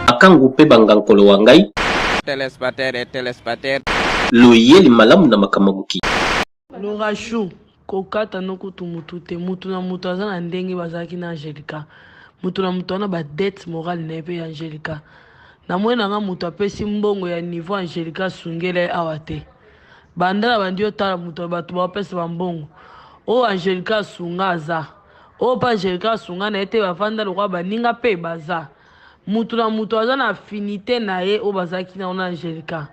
Makangu pe banga Nkolo wa ngai. Telespectateur et telespectateur. Loyeli malamu na makambo mokili. Laura chou kokata no kutu mutu te mutu na mutu aza na ndenge bazalaki na Angelica mutu na mutu wana ba dette morale na ye pe ya Angelica na moi na nga mutu apesi mbongo ya niveau Angelica asungela ye awa te banda na bandi otala mutu bato bapesa ba mbongo oyo Angelica asunga aza oyo pe Angelica asunga na ye te bavanda lokola baninga pe baza Mutu na mutu aza na affinite na ye oyo bazalaki na na Angelica.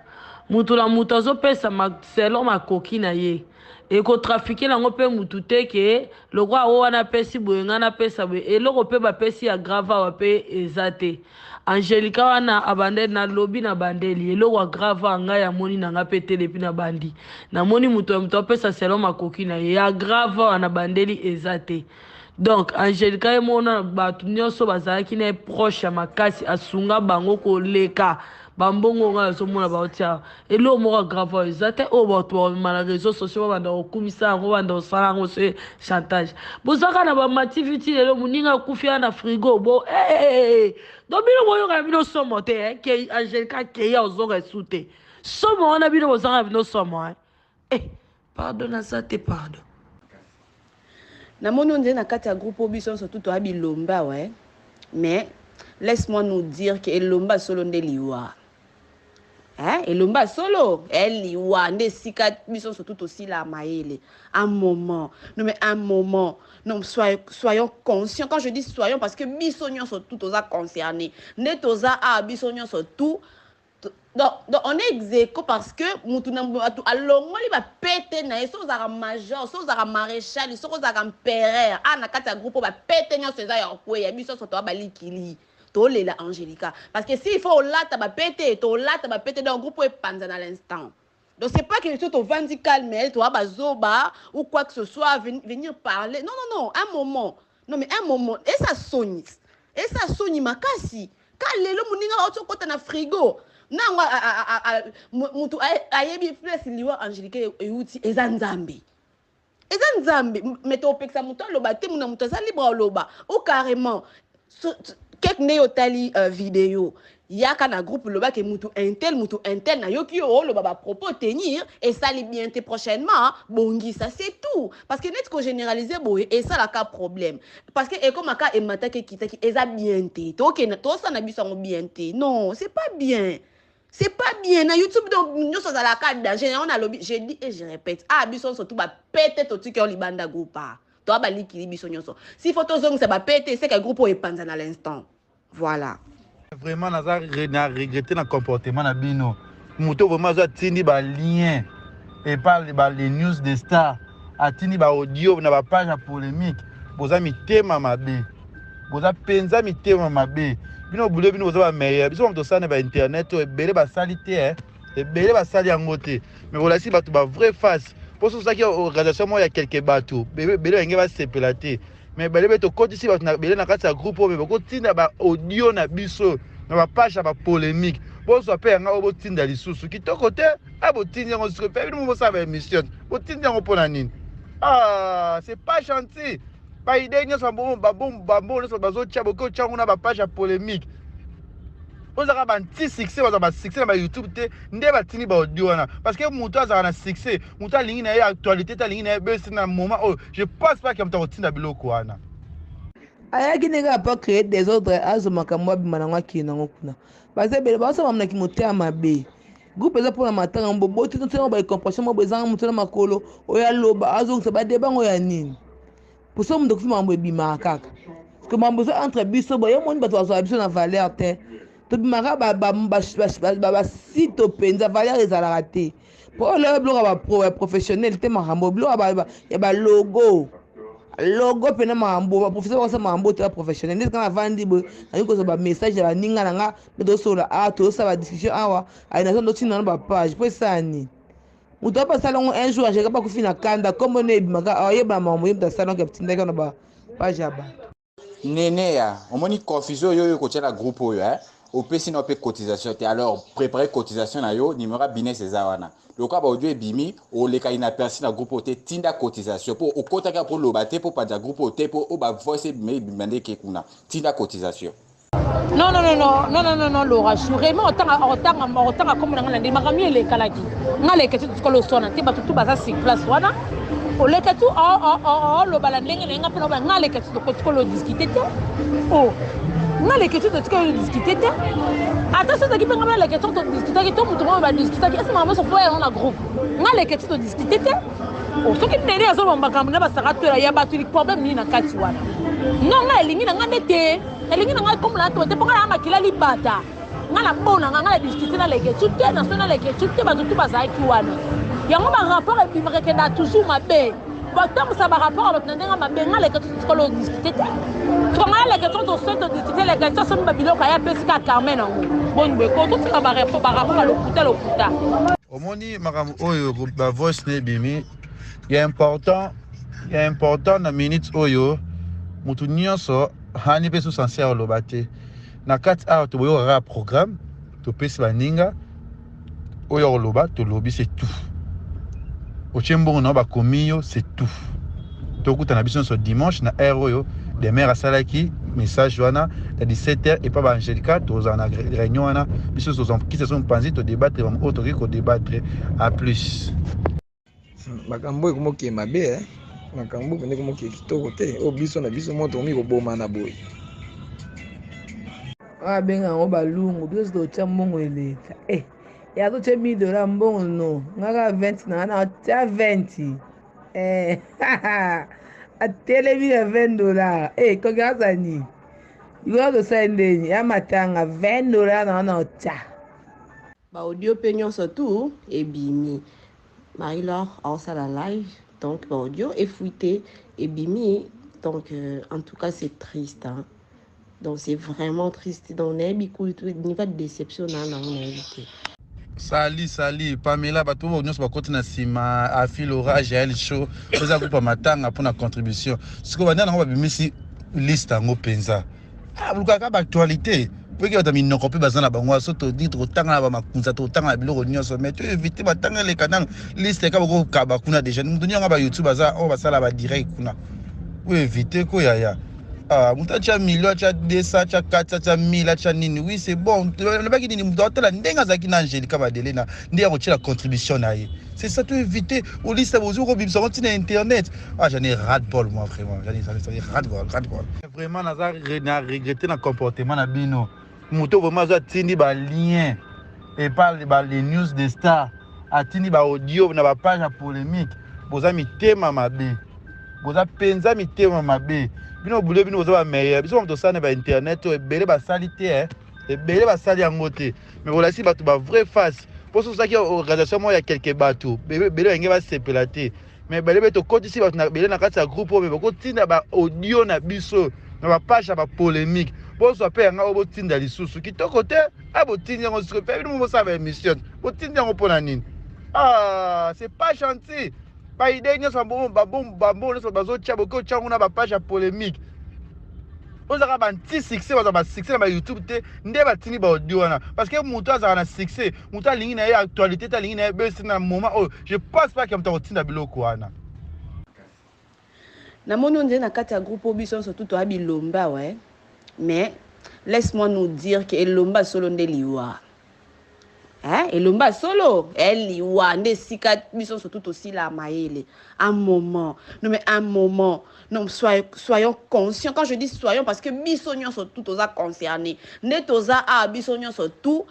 Mutu na mutu azopesa ma, selon makoki na ye. Eko trafiquer nango pe mutu te ke lokola oyo wana apesi boye ngai napesa boye. Eloko pe bapesi ya grave awa pe eza te. Angelica wana abandeli nalobi na bandeli eloko ya grave awa ngai amoni na ngai pe te depuis na bandi. Namoni mutu na mutu apesa selon makoki na ye. Ya grave awa na bandeli eza te. Donc Angelica ye moko na bato nyonso bazalaki na ye proche ya makasi asunga bango koleka bambongo ngai nazomona baotia eloko moko ya grave oyo eza te oyo bato babima na réseau sociaux babanda kokumisa yango babanda kosala yango se chantage bozaka na bamativiti lelo moninga akufi ya na frigo bo hey, eh, hey, eh, eh. donc bino boyoka na bino somo te eh, ke Angelica akei ozonga esu te somo wana bino bozaka na bino somo eh. Eh, pardon naza te pardon. Namoni on dirait na kati ya groupe oyo biso nyonso tout toya bilombe awa eh. Mais laisse-moi nous dire que elombe ya solo nde liwa. Eh, elombe ya solo eh, liwa nde esika biso nyonso tout tosila mayele. Un moment, non mais un moment, non soyons, soyons conscients. Quand je dis soyons parce que biso nyonso tout toza concerné. Nde toza awa biso nyonso tout donc, donc on est execo parce que mutu na bato alongoli bapete na ye soki ozalaka major soki ozalaka maréchal soki ozalaka empereur a na kati ya groupe oyo bapete nyonso eza ya kokweya biso nyonso toya balikili tolela angelica parce que s'il faut olata bapete tolata bapete donc groupe oyo epanza na l'instant donc c'est pas que biso tovandi calme toya bazoba ou quoi que ce soit venir parler non non non un moment non mais un moment esa soni esa soni makasi ka lelo moninga auti okota na frigo nango motu ayebi place liwa angelique euti eza nzambe eza nzambe me topekisa motu aloba te mona motu aza libre aloba ou carrément keke nde yo otali uh, video yaka na groupe loba ke mutu intel mutu intel nayoki yo oloba ba propos tenir esali bien te prochainement bongisa c'est tout parce que neti ko généraliser boye esalaka problème parce que ekomaka emataki ekitaki eza bien te tokenda tosala na biso yango bien te non c'est pas bien c'est pas bien na youtube donc nyonso azalaka danger yango nalobi je dis et je répète ah biso nyonso tu bapete totiki yango libanda groupe a toa balikili biso nyonso s'il faut tozongisa bapete seka groupe oyo epanza na l'instant voilà Vraiment naza na regrette na comportement na bino. Moto vraiment azo atindi ba lien et par ba les news des stars atindi ba audio na ba page ya polemique. Boza mitema mabe. Boza penza mitema mabe. Bino boule bino boza ba meilleur. Biso bato tosala na ba internet oyo ebele basali te eh. Ebele basali yango te. Mais bolakisi bato ba vraie face. Po soki osalaki organisation moko ya quelques bato, ebele balingi basepela te. Mais ebele be tokotisi bato na ebele na kati ya groupe oyo, mais bokotinda ba audio na biso na ba page ya ba polemique. Bozwa pe yanga oyo botinda lisusu. Kitoko te? Ah botindi yango sikoyo pe bino bosala ba émission. Botindi yango pona nini? Ah, c'est pas gentil. Ba idée nyonso ba bon ba bon nyonso bazotia bokoki kotia yango na ba page ya polemique. Ozalaka ba anti succès baza ba succès na ba YouTube te nde batindi ba audio wana parce que moto azalaka na succès moto alingi na ye actualité te alingi na ye buzz na moment oyo je pense pas que moto akotinda biloko wana. Ayaki nde kaka po a creer desordre azwa makambo abima nango akende nango kuna. Baza ebele bazo sala makambo na kimotema mabe. Groupe eza pona matanga boboti ntina ba incomprehension moko ezanga moto na makolo oyo aloba azongisa ba debat ngo ya nini? Poso moto akufi makambo ebimaka kaka. Parce que makambo eza entre biso boye omoni bato bazwaka biso na valeur te. Tobimaka basito mpenza valeur ezalaka te. Po oyo lelo biloko ya ba ya professionnel te makambo biloko ya ba logo. Logo mpena makambo ba professeur bakosala makambo te ba professionnel. Ndeti kaka navandi boye nalingi kozwa ba message ya baninga na nga mpe tozosolola awa tozosala ba discussion awa aye nazo ndotinda na ba page mpo esala nini? Moto apo asala yango un jour angelica pe akufi na kanda kombo ne ebimaka ayebana makambo ye moto asala yango atindaki yango na ba page ya bato. Neneya omoni confusion oyo oyo kotia na groupe oyo eh? Opesi na yo pe cotisation te alors preparer cotisation na yo numero ya bines eza wana lokola ba audio ebimi oleka inaperçu na groupe oyo te tinda cotisation po okotaki awa po oloba te po opanza groupe oyo te po oyo ba voice ebima ebima nde eke kuna tinda cotisation. Non non non non non non non non Laura Chou Raymond otanga otanga otanga kombo na nga na ndenge makambo elekalaki nga leke tu tikala oswana te bato tu baza sur place wana oleke tu oloba na ndenge na ye nga mpe naoba nga leke tu tokotikala odiskite te o nga leke tu totikala odiskite te ata soki ozalaki mpe nga na leke tu todiskitaki to moto moko badiskitaki ese makambo nyonso fo yango na groupe nga leke tu todiskite te Oh, soki nene azoloba makambo na basaka tola ya bato problème nini na kati wana non ngai elingi na ngai nde te elingi na ngai kombo na to te mpo ngai na makila libata ngai na bona ngai ngai na discute na leke tu te na so na leke tu te bato tu bazalaki wana yango barapport ebimaka ekendaka toujours mabe batambwisa barapport ya bato na ndenge mabe ngai leke tu tikala odiscute te soko ngai leke tu tosoi todiscute leke tu asombi babiloko aye apesi kaka carmen yango boni boye ko totika barapport ya lokuta lokuta. Omoni makambo oyo ba voice na ebimi ya important ya important na minute oyo mutu nyonso hani mpe susu sense oloba te na kati awa toboyoka kaka programme topesi baninga oyo akoloba tolobi c'est tout otie mbongo na yo bakomi yo c'est tout tokutana biso nyonso dimanche na heure oyo demer asalaki message wana na 17 heures epa ba angelica tozala na réunion wana biso nyonso tozwa kisi so mopanzi todebatre bango oyo tokoki kodebatre a plus. Makambo oyo ekomi mabe eh? Makambo oyo mpenza ekomi kitoko te oyo biso na biso moko tokomi kobomana boye. Oyo abenga yango balungu biso totia mbongo eleka eh ya totia 1000 dollars mbongo no nga kaka 20 na nga na tia 20 eh atelemi na 20 dollars eh koki aza nini yo tosali ndeni ya matanga 20 dollars na nga na tia. Ba audio pe nionso tout ebimi. Marie Laure aosala live donc ba audio efuite ebimi donc euh, en tout cas c'est triste hein. Donc c'est vraiment triste donc nayebi kutu niveau ya déception na nango nayebi te. Sali sali Pamela bato oyo nyonso bakoti na nsima afi Laura Jael show eza groupe ya matanga mpona contribution sikoyo banda nango babimisi liste yango mpenza ah, bolukaka baactualité po eke bato ya minoko mpe baza na bango so todi tokotanga na bamakunza tokotanga na biloko nyonso mais to évite batanga eleka nano liste eka bokokaba kuna deja moto nyongo ba youtube aza oyo basala badirect kuna po évite ko yaya Ah, moto atya million atya 200 atya 400 atya 1000 atya nini oui c'est bon nalobaki nini moto atala ndenge azalaki na angelica madelena nde ya kotyela contribution na ye c'est ça to éviter olisa bozwi okobimisa yango ntina internet ah j'en ai ras de bol moi vraiment j'en ai, j'en ai ras de bol ras de bol vraiment naza na regrette na comportement na bino moto vraiment azo atindi ba lien epa ba les news des stars atindi ba audio na ba page ya polemique boza mitema mabe boza mpenza mitema mabe bino bule bino boza ba meilleur biso bato tosala na ba internet oyo ebele basali te eh. ebele basali yango te mais bolakisi bato ba vraie face mpo soki osalaki organisation moko ya quelque bato ebele balingi basepela te mais ebele mpe tokotisi bato na ebele na kati ya groupe oyo me bokotinda ba audio na biso na bapage ya bapolémique bozwa mpe yanga oyo botinda lisusu kitoko te a botindi yango sikoyo mpe bino bosala ba émission botindi yango mpo na nini ah c'est pas gentil ba idée nyonso bambongo nyonso bazotia boki otya yango na bapage ya polémique ozalaka ba anti succès bazala ba succès na ba youtube te nde batindi ba audio wana parce que moto azalaka na succès moto alingi na ye actualité te alingi na ye besi na moment oyo je pense pas ke moto akotinda biloko wana. Namoni on dirait na kati ya groupe oyo biso nyonso tout toya bilombe awa eh. Mais laisse-moi nous dire que elombe ya solo nde liwa. Eh, elombe ya solo eh, liwa nde esika biso nyonso tout tosila mayele. Un moment, non mais un moment, non soyons, soyons conscients. Quand je dis soyons, parce que biso nyonso tout toza concerné. Nde toza awa biso nyonso tout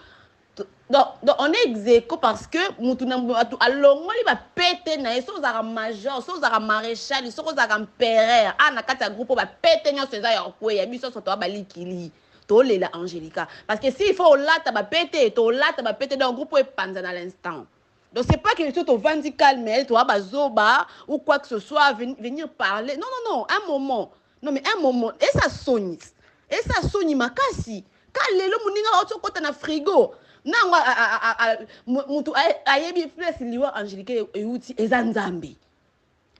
donc, donc on est execo parce que mutu na bato alongoli bapete na ye soki ozalaka major soki ozalaka maréchal soki ozalaka empereur a na kati ya groupe oyo bapete nyonso eza ya kokweya biso nyonso toya balikili tolela angelica parce que s'il faut olata bapete tolata bapete donc groupe oyo epanza na l'instant. Donc c'est pas que soki tovandi calme toya bazoba ou quoi que ce soit venir parler, non non non, un moment, non mais un moment, esa soni, esa soni makasi ka lelo moninga auti okota na frigo nango mutu ayebi place liwa angelique euti eza nzambe.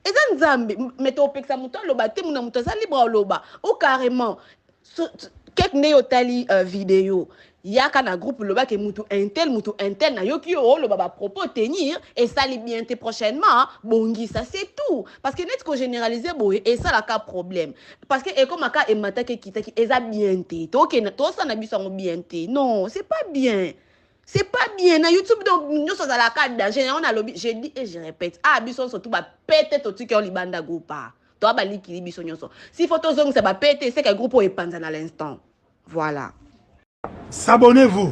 Eza nzambe mais topekisa moto aloba te, muna moto aza libre aloba ou carrément so, keke nde yo otali video yaka na groupe loba ke mutu intel, mutu intel, nayoki yo oloba ba propos tenir esali bien te, prochainement bongisa, c'est tout. Parce que neti kogénéraliser boye esalaka problème, parce que ekomaka emataki ekitaki, eza bien te. Tokende tosala na biso yango bien te. Non, c'est pas bien, c'est pas bien na YouTube. Donc nyonso azalaka danger yango. Nalobi, je dis et je répète, ah, biso nyonso tu bapete, totiki yo libanda groupe, a toa balikili biso nyonso. S'il faut tozongisa bapete, eseka groupe oyo epanza na l'instant. Voilà. S'abonnez-vous.